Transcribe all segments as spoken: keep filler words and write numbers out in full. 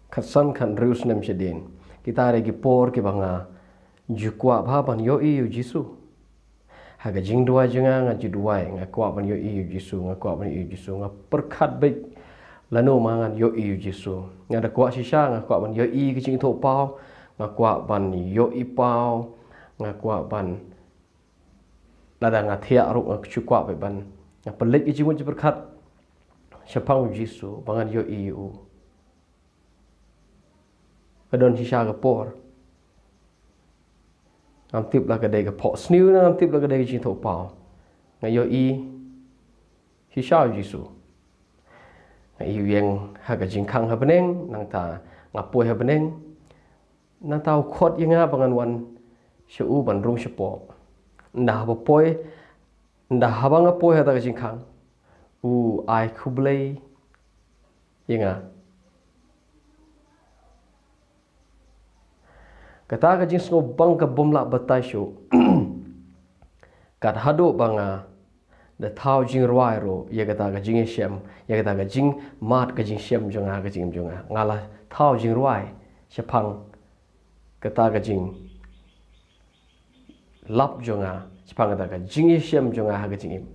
Khatsan khathynriew snem shadien. Kita ki dei ki por kiba nga ju kwah bha ban ïohi ïa u Jisu. Ha ka jingduwai jong nga, nga ju duwai, nga kwah ban ïohi ïa u Jisu, nga kwah ban ïohi ïa u Jisu, nga pyrkhat beit lano ma ngan ïohi ïa u Jisu. Nga da kwah shisha, nga kwah ban ïohi ka jingïathuhpaw, nga kwah ban ïohi paw, nga kwah ban, lada nga thiah ruh nga shu kwah beit ban, nga pynleit ka jingmut jingpyrkhat shaphang u Jisu ba ngan ïohi ïa u. Ka don shisha ka por. Ngam tip la ka dei ka phohsniew ne ngam tip la ka dei ka jingïathuhpaw. Nga ïohi shisha u Jisu. Nga ïeng ha ka jingkhang ha bneng, nangta nga poi ha bneng. Nangta u khot ïa nga ba ngan wan sha u ban rung shapoh. Ynda haba poi, ynda haba nga poi ha kata ka jingkhang, u ai khublei ïa nga. Kata ka jingsngewbang ka bym lah batai shuh. Kat haduh ba nga da thaw jingrwai ruh ïa kata ka jingïashem, ïa kata ka jingmad ka jingshem jong nga, ka jingim jong nga. Nga la thaw jingrwai shaphang kata ka jing lap jong nga, shaphang kata ka jingïashem jong nga ha ka jingim.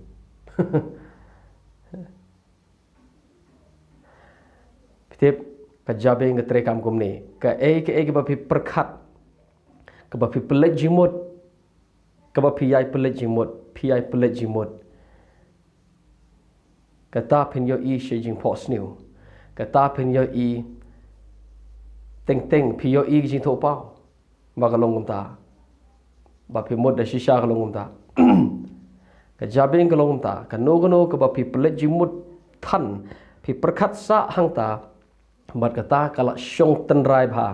Phi tip, ka jabieng ka treikam kumne. Kaei kaei kaba phi pyrkhat, kaba phi pynleit jingmut, kaba phi ïai pynleit jingmut, phi ïai pynleit jingmut. Kata phin ïohi sha jingphohsniew. Kata phin ïohi teng teng, phi ïohi ka jingïathuhpaw. Ba ka long kumta. Ba phi mut da shisha ka long kumta. Ka jabieng ka long kumta. Kano kano kaba phi pynleit jingmut than, phi pyrkhat sah hangta. Bad kata ka la shong tynrai bha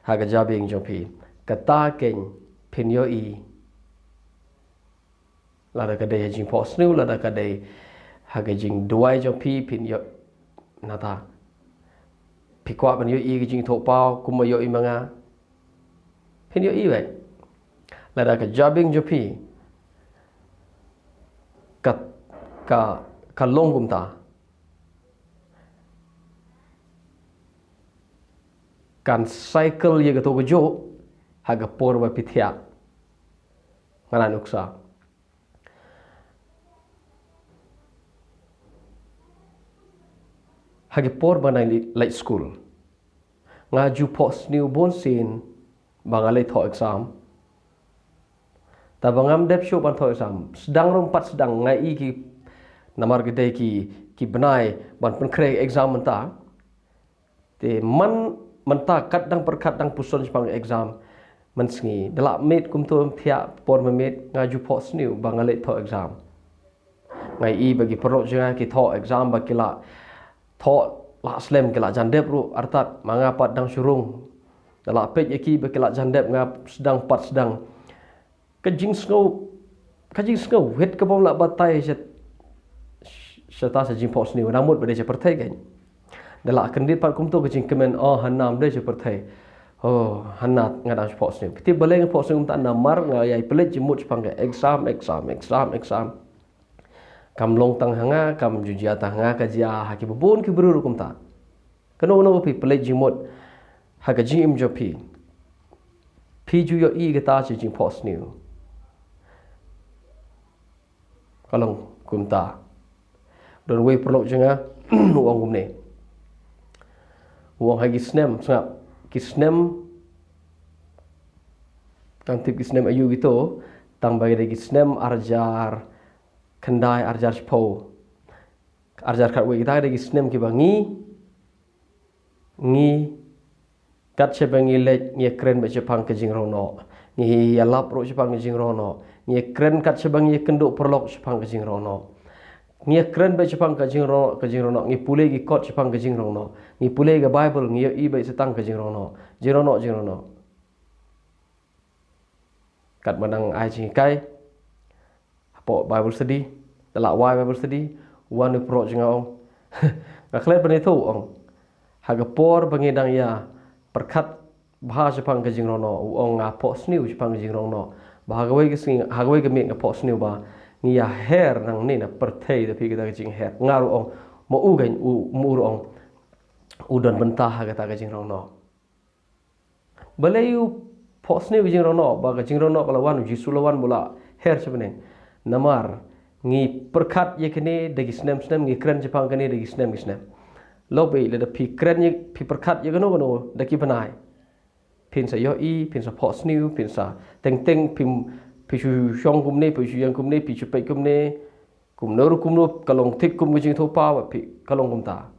ha ka jabieng jong phi. Kata keiñ phin ïohi. Lada ka dei ha jingphohsniew, lada ka dei ha ka jingduwai jong phi, phin ïoh, nata. Phi kwah ban ïohi ka jingïathuhpaw kumba ïohi ma nga, phin ïohi beit. Lada ka jabieng jong phi ka, ka, ka long kumta, kan cycle ïa kato kajuh ha ka por ba phi thiah. Nga la nuksa. Ha ka por ba nga dang leit skul, nga ju phohsniew bunsien ba nga leit thoh exam. Tangba ngam dep shuh ban thoh exam. Sdang ruh ym pat sdang, nga i ki, namar ki dei ki, ki bnai ban pynkhreh exam mynta. Te man, mynta kat dang pyrkhat dang puson shaphang exam. Mynsngi da la miet kumto, thiah por mynmiet, nga ju phohsniew ba nga leit thoh exam. Nga i ba ki paralok jong nga ki thoh exam ba ki la thoh la slem, ki la jan dep ruh artat, ma nga pat dang shu rung. Da la peit ïa ki ba ki la jan dep, nga sdang pat sdang. Ka jingsngew, ka jingsngew wit ka bym lah batai sha, sha ta sha jingphohsniew. Namut ba dei sha pyrthei keiñ. Da la kyndit pat kumto ka jingkmen, oh, hana ym dei sha pyrthei. Oh, hana nga dang shu phohsniew. Phi tip balei nga phohsniew kumta? Namar nga ïai pynleit jingmut shaphang ka exam, exam, exam, exam. Kam long tang ha nga, kam ju jia tang ha nga, ka jia ha ki babun ki briew ruh kumta. Kano kano phi pynleit jingmut ha ka jingim jong phi, phi ju ïohi kata sha jingphohsniew. Ka long kumta. Don uwei u paralok jong nga, u ong kumne. U ong ha ki snem, sngap, ki snem, ngam tip ki snem aïu kito, tangba ki dei ki snem arhajar khyndai, arhajar shiphew. Arhajar khatwei, kita ki dei ki snem kiba ngi, ngi, kat shaba ngi leit, ngi ïakren beit shaphang ka jingïaroh noh. Ngi ïalap ruh shaphang ka jingïaroh noh. Ngi ïakren kat shaba ngi ïakynduh paralok shaphang ka jingïaroh noh. Ngi ïakren beit shaphang ka jingïaroh, ka jingïaroh noh. Ngi pule ki kot shaphang ka jingïaroh noh. Ngi pule ka Baibl, ngi ïohi beit sa tang ka jingïaroh noh. Jingïaroh noh, jingïaroh noh. Katba nang ai jinghikai hapoh Bible study, da la wai Bible study, u wan u paralok jong nga u ong, nga klet ban ïathuh, u ong. Ha ka por ba ngi dang ïa pyrkhat bha shaphang ka jingïaroh noh, u ong, nga phohsniew shaphang ka jingïaroh noh. Ba ha kawei ka sngi, ha kawei ka miet nga phohsniew ba ngi ïa her nangne na pyrthei da phi kata ka jingher. Nga ruh, u ong, ma u keiñ, u, ma u ruh u ong, u don bynta ha kata ka jingrong noh. Balei u phohsniew ka jingrong noh, ba ka jingrong noh ka la wan, u Jisu la wan ba u la her sha bneng? Namar ngi pyrkhat ïa kane da ki snem snem, ngi kren shaphang kane da ki snem ki snem. Lok bad lada phi kren ïa, phi pyrkhat ïa kano kano da ki bnai, phin sa ïohi, phin sa phohsniew, phin sa teng teng, phi, phi shu shong kumne, phi shu ïeng kumne, phi shu peit kumne. Kumno ruh kumno, ka long thik kum ka jingthoh paw, phi, ka long kumta.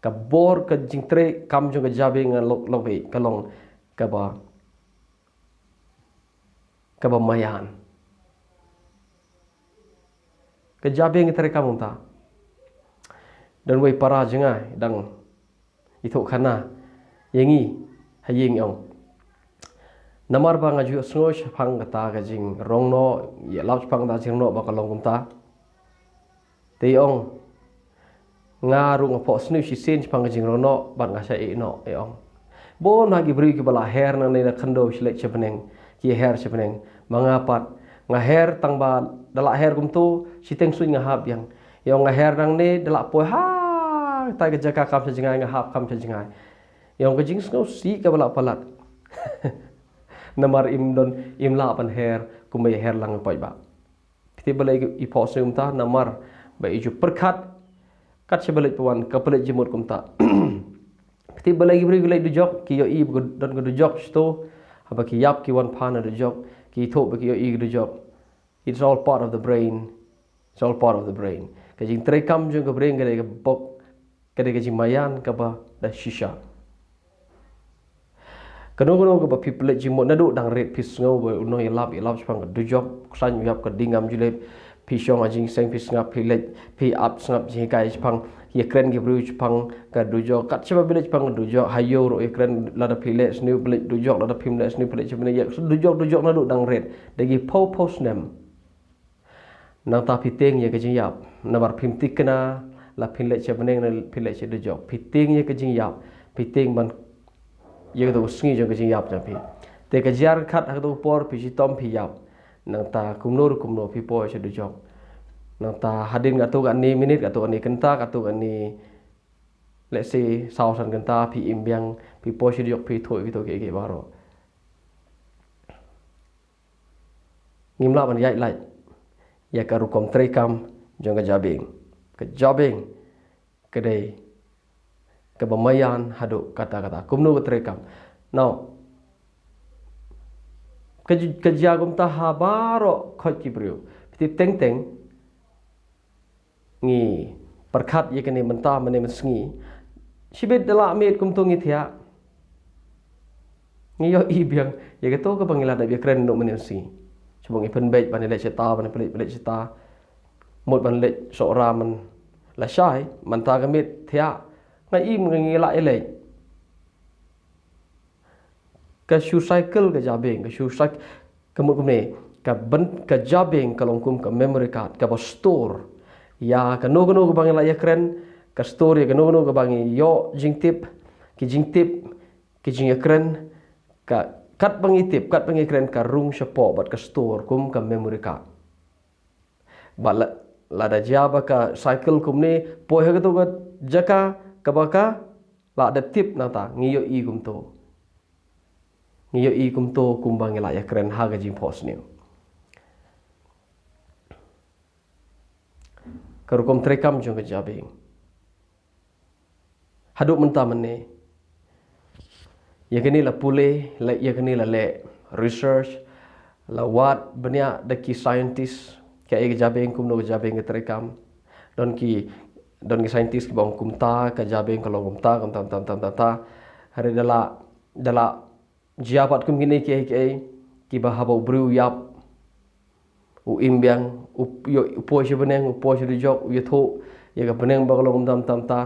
Ka bor ka jingtrei kam jong ka jabieng, lok, lok bad ka long kaba, kaba maïan. Ka jabieng ka trei kam kumta. Don wei para jong nga dang ïathuh khana ïa ngi ha ïing, ong: Namar ba nga ju sngew shaphang kata ka jingrong noh, ïalap shaphang kata ka jingrong noh ba ka long kumta. Te ong, nga ruh nga phohsniew shisien shaphang ka jingrong noh, bad nga shah ïeh noh, ong. Bun ha ki briew kiba la her nangne na khyndew, shu leit sha bneng, ki her sha bneng. Ma nga pat, nga her tang ba da la her kumto, shiteng suiñ nga hap biang. Ïa ong, nga her nangne, da la poi ha kata ka jaka kam sha jngai, nga hap kam sha jngai. Ïa ong, ka jingsngewsih kaba la palat. Namar im don, im lah ban her kumba ïa her lang ka paidbah. Phi tip balei i phohsniew kumta? Namar ba i ju pyrkhat kat shaba leit pawan, ka pynleit jingmut kumta. Phi tip balei ki briew ki leit dujok? Ki ïohi ba don ka dujok shato. Haba ki ïap, ki wan phah na dujok, ki ïathuh ba ki ïohi ka dujok. It's all part of the brain. It's all part of the brain. Ka jingtrei kam jong ka brain ka dei ka bok, ka dei ka jingmaïan kaba da shisha. Kano kano kaba phi pynleit jingmut, naduh dang rit phi sngew ba u nongïalap, ïalap shaphang ka dujok, u khlaiñ u ïap ka ding ngam ju lip, phi shong ha jingseng, phi sngap, phi leit, phi ap sngap jinghikai shaphang, ïakren ki briew shaphang ka dujok, kat shaba phi leit shaphang ka dujok, ha ïew ruh ïakren, lada phi leh sniew phi leit dujok, lada phim leh sniew phi leit sha bneng, ïa dujok, dujok naduh dang rit, da ki phew phew snem. Nangta phi tieng ïa ka jingïap, namar phim thikna la phin leit sha bneng ne phin leit sha dujok. Phi tieng ïa ka jingïap, phi tieng ban ïa kato ka sngi jong ka jingïap jong phi. Te ka jia khat ha kato ka por phi shitom phi ïap. Nangta kumno ruh kumno phi poi sha dujok. Nangta hadien kato kane minit, kato kane kynta, kato kane, let's say, saw san kynta phi im biang, phi poi sha dujok, phi thoh ïa kito kiei kiei baroh. Ngim lah ban ïaid lait ïa ka rukom treikam jong ka jabieng. Ka jabieng ka dei kaba maïan haduh katta katta. Kumno ka treikam? Now, ka ji-, ka jia kumta ha baroh khoit ki briew. Phi tip, teng teng ngi pyrkhat ïa kane mynta mynne mynsngi. Shibit da lah miet kumto ngi thiah. Ngi ïohi biang ïa kato kaba ngi la dep ïakren naduh mynne mynsngi. Shu ba ngi pynbeit ban ïaleit shata, ban ïaleit, ïaleit shata. Mut ban leit Sohra man lashai, mynta ka miet thiah. Nga im, ngi lah ïaleit. Ka shu cycle ka jabieng, ka shu cycle, ka mut kumne, ka ben-, ka jabieng ka long kum ka memory card, kaba store ïa kano kano kaba ngi la ïakren, ka store ïa kano kano kaba ngi ïoh jingtip, ki jingtip, ki jingïakren, ka, katba ngi tip, katba ngi kren, ka rung shapoh bad ka store kum ka memory card. Bad la, lada jia ba ka cycle kumne, poi ha kato ka jaka kaba ka la dep tip nangta, ngi ïohi kumto. Ngi ïohi kumto kumba ngi la ïakren ha ka jingphohsniew. Ka rukom treikam jong ka jabieng. Haduh mynta mynne, ïa kane la pule, la, ïa kane la leh research, la wad bniah da ki scientist, kaei ka jabieng, kumno ka jabieng ka treikam. Don ki, don ki scientist kiba ong kumta, ka jabieng ka long kumta, kumta, kumta, kumta, kumta. Hynrei da la, da la jia pat kum kine kiei kiei, kiba haba u briew u ïap, u im biang, u, u, u poi sha bneng, u poi sha dujok, u ïathuh ïa ka bneng ba ka long kumta kumta kumta.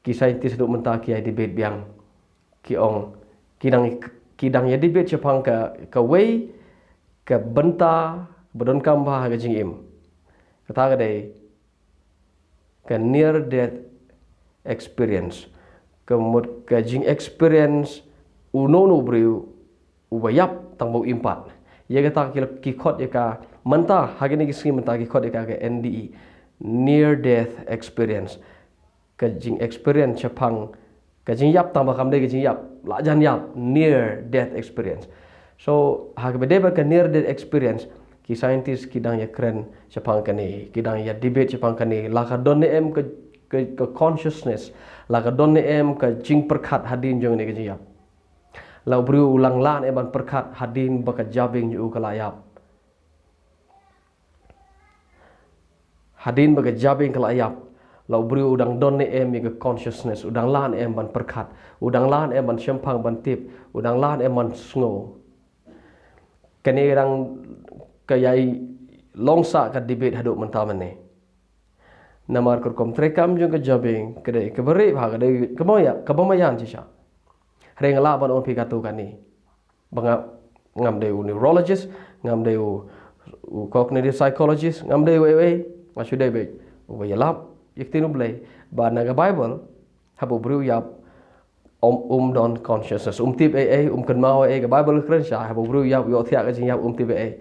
Ki scientist haduh mynta ki ïa debate biang. Ki ong, ki dang, ki dang ïa debate shaphang ka, kawei ka bynta ba donkam bha ha ka jingim. Kata ka dei ka near death experience. Ka mut ka jingexperience uno uno u briew uba ïap tang ba u im pat. Ïa kata ki, ki khot ïa ka mynta, ha kine ki sngi mynta ki khot ïa ka ka N D E, near death experience. ka jing experience shaphang ka jingïap, tang ba kam dei ka jingïap, la jan ïap, near death experience. So ha kaba dei bad ka near death experience, ki scientist ki dang ïakren shaphang kane, ki dang ïa debate shaphang kane, la ka don ne em ka, ka, ka consciousness, la ka don ne em ka jingpyrkhat hadien jong kane ka jingïap. La u briew u dang lah ne em ban pyrkhat hadien ba ka jabieng jong u ka la ïap. Hadien ba ka jabieng ka la ïap, la u briew u dang don ne em ïa ka consciousness, u dang lah ne em ban pyrkhat, u dang lah ne em ban shemphang ban tip, u dang lah ne em ban sngew. Kane dang ka ïai long sah ka debate haduh mynta mynne. Namar ka rukom treikam jong ka jabieng ka dei kaba rieh bha, ka dei kaba ïa, kaba maïan shisha. Hynrei nga lah ban ong phi katto katne ba nga, ngam dei u neurologist, ngam dei u, u cognitive psychologist, ngam dei uwei uwei. Nga shu dei beit uba ïalap ïa ka ktien U Blei ba na ka Bible, haba u briew u ïap, um, um don consciousness, um tip ei ei, um kynmaw ei ei. Ka Bible ka kren shisha, haba u briew u ïap, u ïohthiah ka jingïap, um tip ei ei.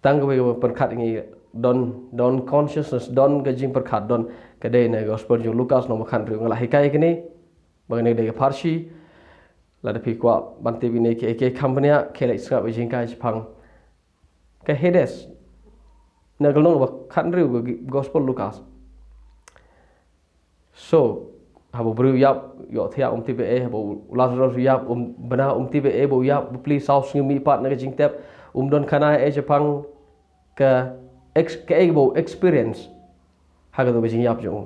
Tang kawei kaba pyrkhat ïa ngi, don, don consciousness, don ka jingpyrkhat, don. Ka dei na gospel jong u Lukas lynnong ba khathynriew. Nga la hikai ïa kane ba kane ka dei ka pharshi. Lada phi kwah ban tip ïa kine kiei kiei kham bniah, khie leit sngap ïa ka jinghikai shaphang ka Hades na ka lynnong ba khathynriew ka gospel Lukas. So haba u briew u ïap, u ïohthiah, um tip ei ei. Haba u Lazarus u ïap, um bna, um tip ei ei ba u ïap, bapli saw sngi mihpat na ka jingtep, um don khana ei ei shaphang ka ex-, kaei kaba u experience ha kato ka jingïap jong u.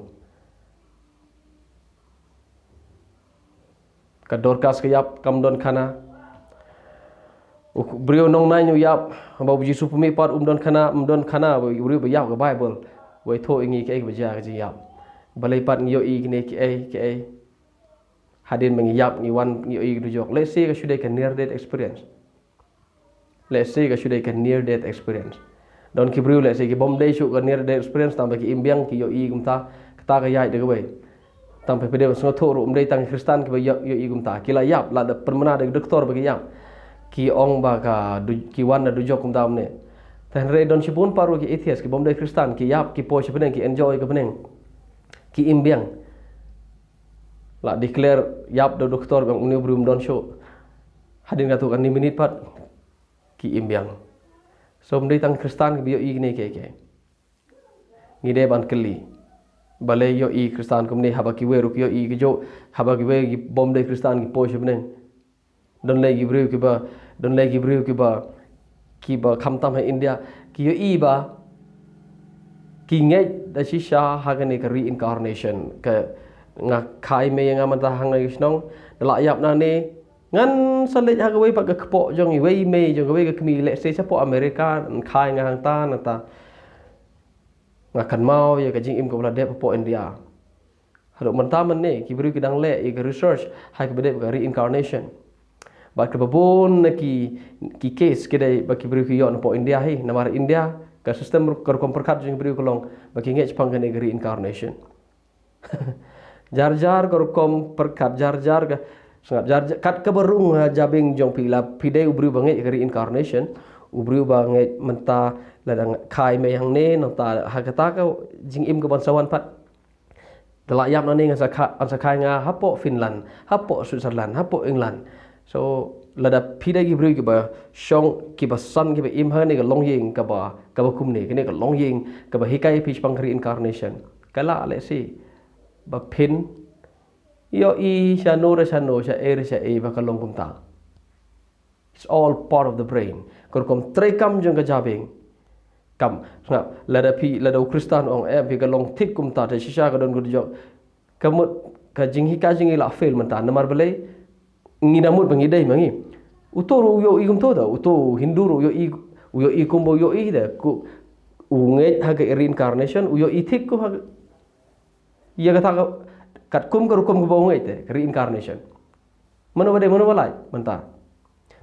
Ka Dorcas ka ïap, kam don khana. U briew nongnain u ïap, haba u Jisu pynmihpat, um don khana, um don khana. U briew ba ïap, ka Bible ba ïathuh ïa ngi kaei kaba jia ka jingïap. Balei pat ngi ïohi kine kiei kiei? Hadien ba ngi ïap, ngi wan, ngi ïohi ka dujok. Let's say ka shu dei ka near death experience. Let's say ka shu dei ka near death experience. Don ki briew, let's say, ki bym dei shuh ka near death experience, tang ba ki im biang, ki ïohi kumta, kata ka ïaid da kawei. Tang ba phi dei ban sngewthuh ruh, ym dei tang ki Khristan kiba ïoh, ïohi kumta. Ki la ïap, la da pynbna da ki doktor ba ki ïap. Ki ong ba ka du-, ki wan na dujok kumta mynne. Te hynrei don shibun pat ruh ki atheist, ki bym dei Khristan, ki ïap, ki poi sha bneng, ki enjoy ka bneng. Ki im biang. La declare ïap da u doktor ba une u briew um don shuh. Hadien katto katne minit pat ki im biang. So ym dei tang Khristan kiba ïohi kine kiei kiei. Ngi dei ban kylli. Balei ïohi Khristan kumne, haba kiwei ruh ki ïohi kajuh, haba kiwei ki bym dei Khristan ki poi sha bneng. Don lei ki briew kiba, don lei ki briew kiba, kiba khamtam ha India, ki ïohi ba ki ngeit da shisha ha kane ka reincarnation. Ka, nga kha i mei ïa nga mynta hangne ha shnong, da la ïap nangne, ngan sa leit ha kawei pat ka kpoh jong iwei i mei, jong kawei ka kmie, let's say shapoh America, yn kha ïa nga hangta, nangta nga kynmaw ïa ka jingim kaba la dep hapoh India. Haduh mynta mynne ki briew ki dang leh ïa ka research ha kaba dei ka reincarnation. Bad kaba bun na ki, ki case ki dei ba ki briew ki ïoh napoh India hi, namar India ka system, ka rukom pyrkhat jong ki briew ka long ba ki ngeit shaphang kane ka reincarnation. Jar jar ka rukom pyrkhat, jar jar ka, sngap, jar jar, kat kaba rung ha jabieng jong phi, la phi dei u briew ba ngeit ka reincarnation, u briew ba ngeit mynta la dang kha i mei hangne, nangta ha kata ka jingim kaban sa wan pat. Da la ïap nangne ngan sa kha, ngan sa kha ïa nga hapoh Finland, hapoh Switzerland, hapoh England. So lada phi dei ki briew kiba shong, kiba san, kiba im ha kane ka longïing kaba, kaba kumne, kane ka longïing kaba hikai ïa phi shaphang ka reincarnation, ka lah lehse ba phin ïohi shano re shano, shaei re shaei ba ka long kumta. It's all part of the brain. Ka rukom treikam jong ka jabieng. Kam, sngap, lada phi, lada u Khristan u ong, em, phi, ka long thik kumta, te shisha ka don ka dujok. Ka mut ka jinghikai jong ngi la fail mynta, namar balei? Ngi da mut ba ngi dei ma ngi. Uto ruh u ïohi kumto da, uto u Hindu ruh u ïohi, u ïohi kumba u ïohi da, ku, u ngeit ha ka reincarnation, u ïohi thik kum ha ka, ïa kata ka, katkum ka rukom kaba u ngeit te, ka reincarnation. Mano ba dei, mano ba lait mynta?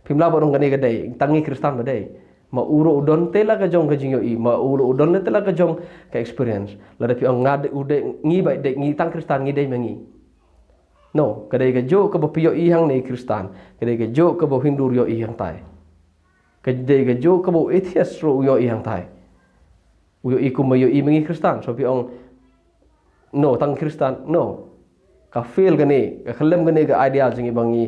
Phim lah ban ong kane ka dei tang ngi Khristan ba dei. Ma u ruh u don te la ka jong ka jingïohi, ma u ruh u don te la ka jong ka experience. Lada phi ong nga dei, u dei, ngi ba dei, ngi tang Khristan, ngi dei ma ngi. No, ka dei kajuh kaba phi ïohi hangne Khristan, ka dei kajuh kaba u Hindu ïohi hangtai. Ka dei kajuh kaba u atheist ruh u ïohi hangtai. U ïohi kumba ïohi ma ngi Khristan. So phi ong, no, tang Khristan, no. Ka fail kane, ka khyllem kane ka idea jong ngi ba ngi,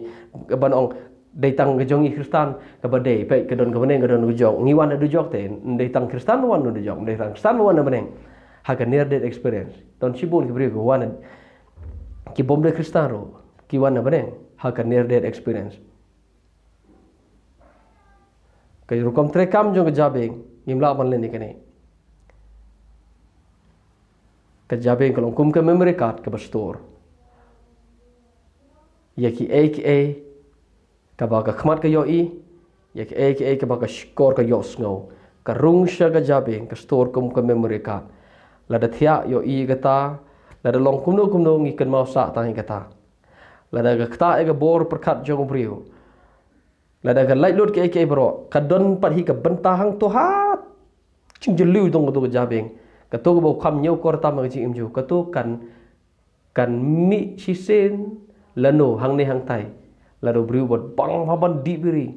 ka ban ong, dei tang ka jong ngi Khristan kaba dei, peit ka don ka bneng, ka don ka jong. Ngi wan da dujok te, dei tang Khristan ba wan da dujok, dei tang Khristan ba wan da bneng. Ha ka near death experience, don shibun ki briew ki wan, ki bym dei Khristan ruh, ki wan da bneng ha ka near death experience. Ka rukom treikam jong ka jabieng, ngim lah ban len ïa kane. Ka jabieng ka long kum ka memory card kaba store ïa kiei kiei kaba ka khmat ka ïohi, ïa kiei kiei kaba ka shkor ka ïohsngew. Ka rung sha ka jabieng, ka store kum ka memory card. Lada thiah, ïohi ïa kata. Lada long kumno kumno, ngi kynmaw sah tang ïa kata. Lada ka ktah ïa ka bor pyrkhat jong u briew, lada ka laitluid kiei kiei baroh, ka don pat hi ka bynta hangto ha jingjylliew jong kato ka jabieng. Kato kaba u kham ñiewkor tam ha ka jingim jong u, kato kan, kan mih shisien lano hangne hangtai. Lada u briew u bang bha ban dih biri,